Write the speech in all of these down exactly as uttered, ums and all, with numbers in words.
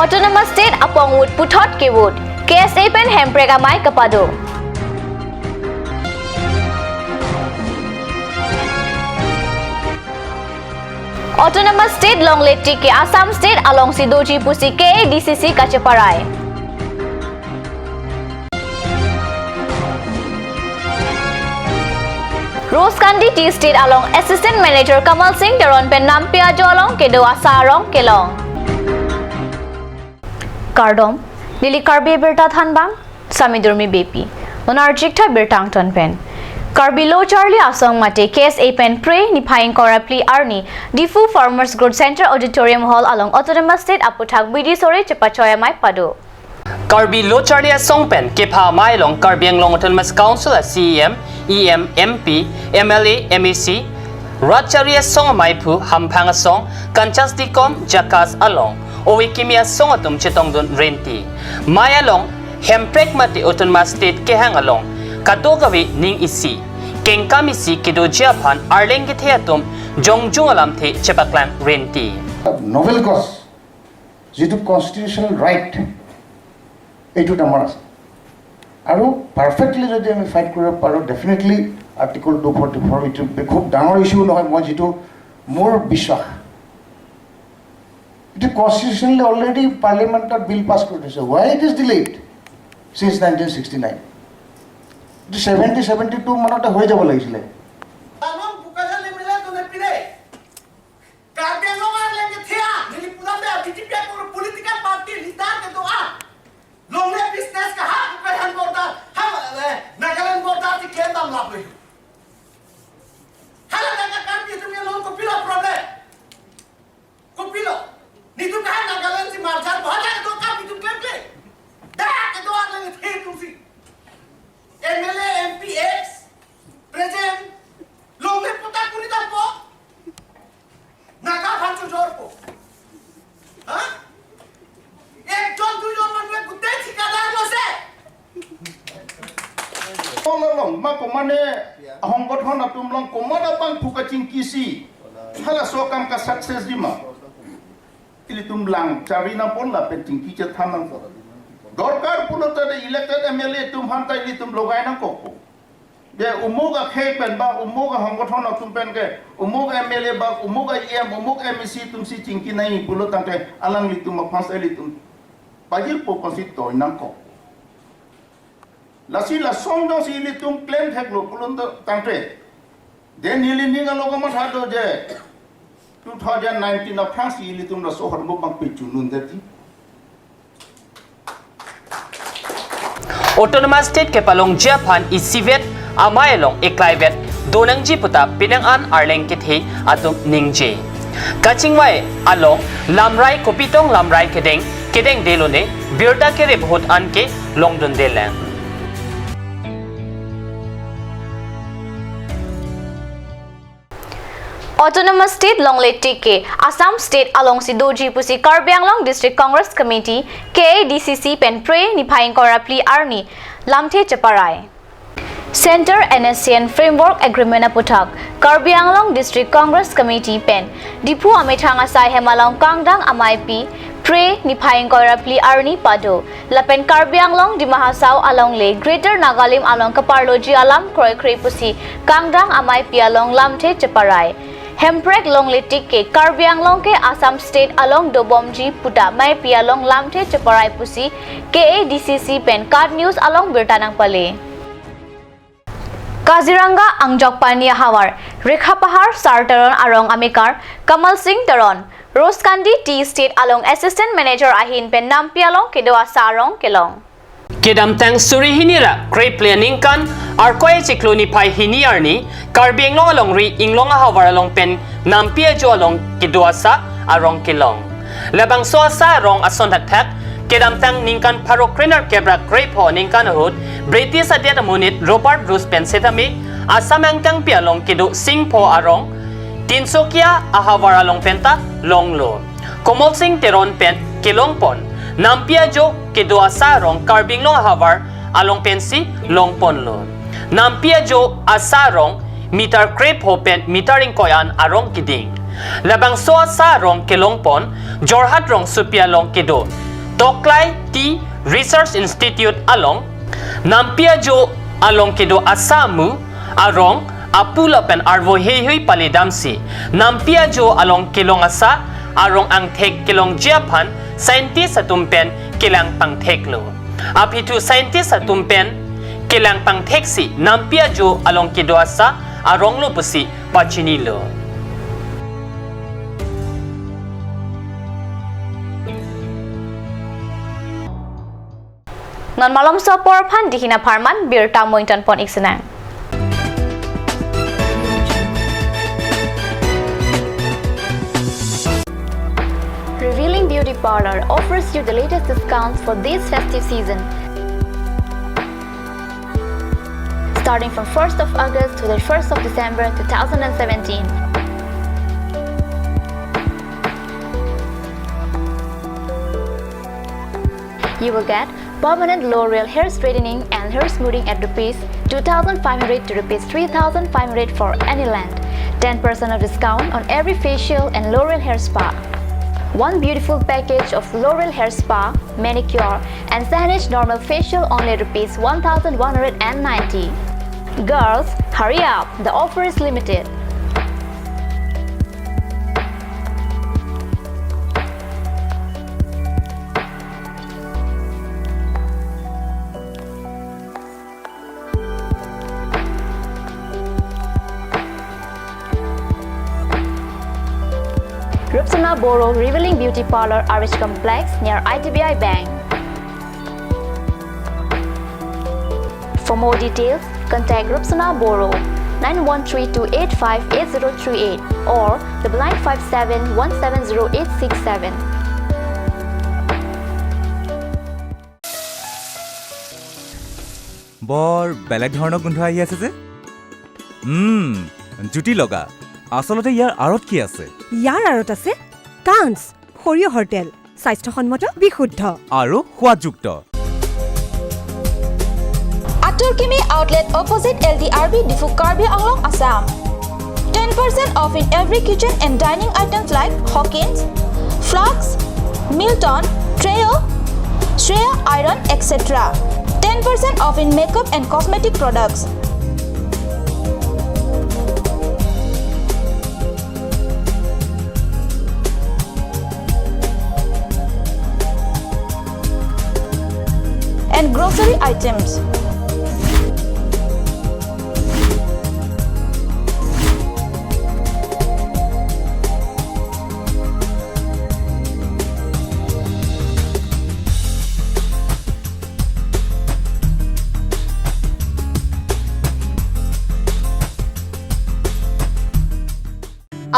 Autonomous State apongvut puthot kevut, K S A pen Hemprek amei kapado. Autonomous State longle tik ke Assam State alongsi doji pusi K A D C C kacheparai. Rose Kandi Tea Estate along Assistant Manager Kamal Singh Teron pen nampi ajo along kedo asa arong kelong. Kardom, neli Karbi Abirta thanbang, Sami Durmi Beypi. Non arjik tha birta angton pen. Karbi Lo Charli Asong mate K S A pen Phre niphai ingkoi ra phli arni Diphu Farmers Growth Center Auditorium Hall along Autonomous State aputhak bidi sore chepachoi amei pado. Karbi Lo Charli Asong pen kepha amei along Karbi Anglong Autonomous Council a C E M, E M, M P, M L A, M A C, Rat Charli Asong ameiphu, Hamphang Asong, Kanchas Dikom, Jakas along ove kimi asong atum chetongdun renti. Amei along Hemprek mate Autonomous State kehang along kadokave ning isi, kengkam isi kedoji aphan arleng kethe atum jongjung alamthe chepaklang renti. Novel cause, যিটো constitutional right, এইটোত আমাৰ আছে। আৰু পাৰফেক্টলি যদি আমি fight কৰিব পাৰোঁ, definitely article two forty four এইটো বে-, খুব ডাঙৰ ইছ্যু নহয়, মই যিটো মোৰ বিশ্বাস। এইটো কনষ্টিটিউচনেলি অলৰেডি পাৰ্লিয়ামেণ্টত বিল পাছ কৰি থৈছে। Why it is delayed since nineteen sixty nine? এইটো ছেভেণ্টি, ছেভেণ্টি টু মানতে হৈ যাব লাগিছিলে। Tamam, Bokajan M L A tone pine. Karbi Anglong arleng kethe a, neli pulang dei, B J P ako political party leader kedo a. Longle business kaha, Bokajan border, ha, eh, Nagaland border si claim dam lapu. Hala tangka Karbi atum ke non kopilo problem. Kopilo. Netum kaha Nagaland si merger, bahut jagah kedo Karbi atum claim claim. Dak kedo arleng kethe atum si. M L A, M P, ex, present, longle patta kuri dampo. Naga aphan chojorpo. Ha? Ekjon duijon manu ke gutei thikadar lo se. Tong along ma komane ahong gothon atum along komat abang thu kachingki si halaso akam ka success di ma. Ilitum lang charli nangpo lapen chingki chethan nangpo. Dorkar pulote de elected M L A atum aphan ta ilitum logai nangkokpo. De umuk akhei pen ba, umuk ahong gothon atum pen ke, umuk M L A ba, umuk E M, umuk M A C atum si chingki nangji pulo tangte alanglitum aphan si ilitum pajirpo aphan si toi nangkok. Lasi lason jongsi ilitum claim theklo pulo tangte. De neli ning alo kamatha do je two thousand nineteen aphrangsi ilitum laso ahormu abang pechunun det ti. Autonomous State kepalongji aphan isivet amei along eklaivet donangji puta penang an arleng kethe atum ningje. Kachingvai along lamrai kopitong lamrai kedeng kedengde lone birta kere bahut an ke longdunde lang. Autonomous State longle tik ke Assam State alongsi doji pusi Karbi Anglong District Congress Committee, K A D C C pen Phre niphai ingkoi ra phli arni lamthe cheparai. Center N S C N Framework Agreement aputhak Karbi Anglong District Congress Committee pen Diphu amethang asai hem along kangdang ameipi Phre niphai ingkoi ra phli arni pado. Lapen Karbi Anglong Dima Hasao alongle Greater Nagalim along kaparloji alam kroikre pusi kangdang ameipi along lamthe cheparai. Hemprek longle tik ke Karbi Anglong ke Assam State along dobomji puta meipi along lamthe cheparai pusi K A D C C pen KAT News along birta nangpale. Kaziranga Angjokpani ahavar Rekha Pahar Sar Teron arong amekar Kamal Singh Teron, Rose Kandi Tea Estate along Assistant Manager ahin pen nampi along kedo asa arong kelong. Kedamtang suri hini ra krepleng aningkan Arkoi achiklo niphai hini arni Karbi Anglong alongri Inglong ahavar along pen nampi ajo along kedo asa arong kelong. Labangso asa arong ason thakthak kedamtang ningkan pharo krenerkep ra krepho aningkan ahut British adet amonit Robert Bruce pen setame Assam angtangpi along kedo Singpho arong Tinsukia ahavar along penta longlo. Kamal Singh Teron pen kelongpon nampi ajo kedo asa arong Karbi Anglong ahavar along pensi longponlo. Nampi ajo asa arong meter krepho pen meter ingkoi an arong keding. Labangso asa arong kelongpon Jorhat rongsopi along kedo Toklai Tea Research Institute along nampi ajo along kedo asa amu, arong, apu lapen arvo heihui palidamsi nampi ajo along kelong asa arong angthek kelongji aphan scientist atum pen kelang pangtheklo. Aphi thu scientist atum pen kelang pangtheksi nampi ajo along kedo asa aronglo pusi pachinilo. Non malomso apor aphan dihina pharman birta mointan pon iksinang. Revealing Beauty Parlor offers you the latest discounts for this festive season. Starting from first of August to the first of December two thousand and seventeen. You will get permanent L'Oreal hair straightening and hair smoothing at rupees two thousand five hundred to rupees three thousand five hundred for any length. Ten percent of discount on every facial and L'Oreal hair spa. One beautiful package of L'Oreal hair spa, manicure, and Saneesh normal facial only rupees one thousand one hundred and ninety. Girls, hurry up! The offer is limited. Rupsona Boro Revealing Beauty Parlor, R H Complex, near I D B I Bank. For more details, contact Rupsona Boro, nine one three two eight five eight zero three eight or double nine five seven one seven zero eight six seven. বৰ বেলেগ ধৰণৰ গোন্ধ আহি আছে যে। উম, জুতি লগা। আচলতে ইয়াৰ আঁৰত কি আছে? ইয়াৰ আঁৰত আছে কাঞ্চ সৰিয়হৰ তেল, স্বাস্থ্যসন্মত, বিশুদ্ধ। আৰু সোৱাদযুক্ত। Atur Kimi Outlet, opposite L D R B, Diphu, Karbi Anglong, Assam. Ten percent off in every kitchen and dining items like Hawkins, flasks, Milton, Treo, Shreya Iron, et cetera. Ten percent off in makeup and cosmetic products. And grocery items.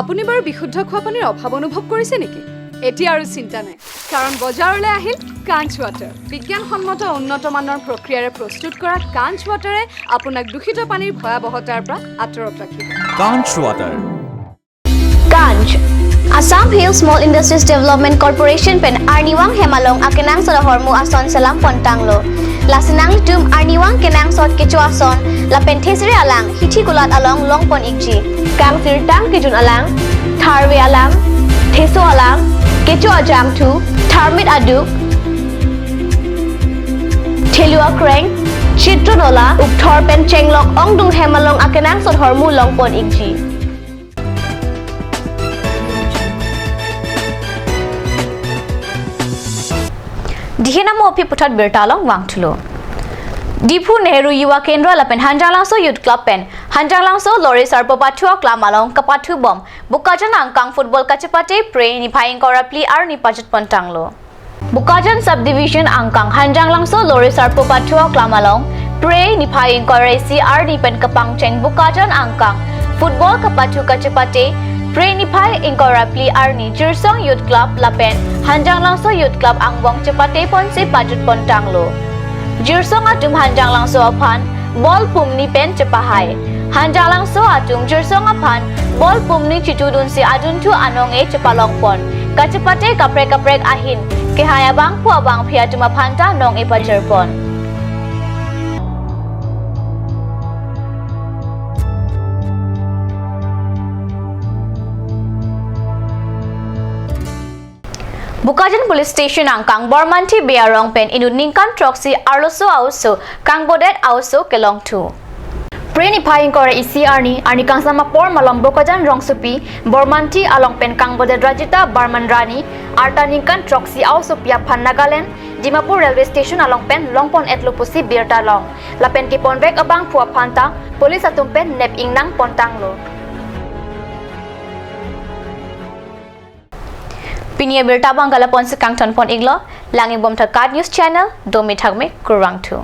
আপুনি বাৰু বিশুদ্ধ খোৱা পানীৰ অভাৱ অনুভৱ কৰিছে নেকি? এতিয়া আৰু চিন্তা নাই, কাৰণ বজাৰলৈ আহিল কাঞ্চ ৱাটাৰ। বিজ্ঞানসন্মত উন্নত মানৰ প্ৰক্ৰিয়াৰে প্ৰস্তুত কৰা কাঞ্চ ৱাটাৰে আপোনাক দূষিত পানীৰ ভয়াৱহতাৰ পৰা আঁতৰত ৰাখিব। কাঞ্চ water. Kanch, Assam Hill Small Industries Development Corporation pen arnivang hem along akenangsot ahormu ason selam pon tanglo. Lasi nanglitum arnivang kenangsot kecho ason lapen thesere alang hithi kulat along long pon ikji. Kangsirtang kejun alang, tharve alang, theso alang, kecho ajangthu, tharmit aduk, thelu akreng, chitro nola, ukthor pen chenglok ongdung hem along akenangsot ahormu long pon ikji. Dihina mo aphi puthot birta along vangthulo. Diphu Nehru Yuva Kendra lapen Hanjanglangso Youth Club pen Hanjanglangso Lori Sarpo Pathu Aklam along kapathu bom Bokajan angkang football kachepate Phre niphai ingkoi ra phli arni pajut pon tanglo. Bokajan Subdivision angkang Hanjanglangso Lori Sarpo Pathu Aklam along Phre niphai ingkoi ra isi arni pen kapangcheng Bokajan angkang football kapathu kachepate Phre niphai ingkoi ra phli arni Jirsong Youth Club lapen Hanjanglangso Youth Club angbong chepate ponsi pajut pon tanglo. Jirsong atum Hanjanglangso aphan ball pumni pen chepahai. Hanjanglangso atum Jirsong aphan ball pumni chitudunsi adunthu anong-e chepalong pon. Kachepate kaprek kaprek ahin kehai abangphu abangphi atum aphan ta nong-e pajir pon. Bokajan Police Station angkang Bormanthi Bey arong pen inut ningkan throksi arloso a-oso kangbodet a-oso kelong thu. Phre niphai ingkoi ra isi arni, arni kangsam apor malom Bokajan rongsopi Bormanthi along pen kangbodet Rajita Barman Rani, arta ningkan throksi a-osopi aphan Nagaland Dimapur Railway Station along pen longpon etlo pusi birta long. Lapen keponvek abangphu aphan ta police atum pen nep ingnang pontanglo. Pini abirta abang ke lapu-an si kangthon pon iklo, lang-ik bom tha KAT News Channel, domi thakme, kurvangthu.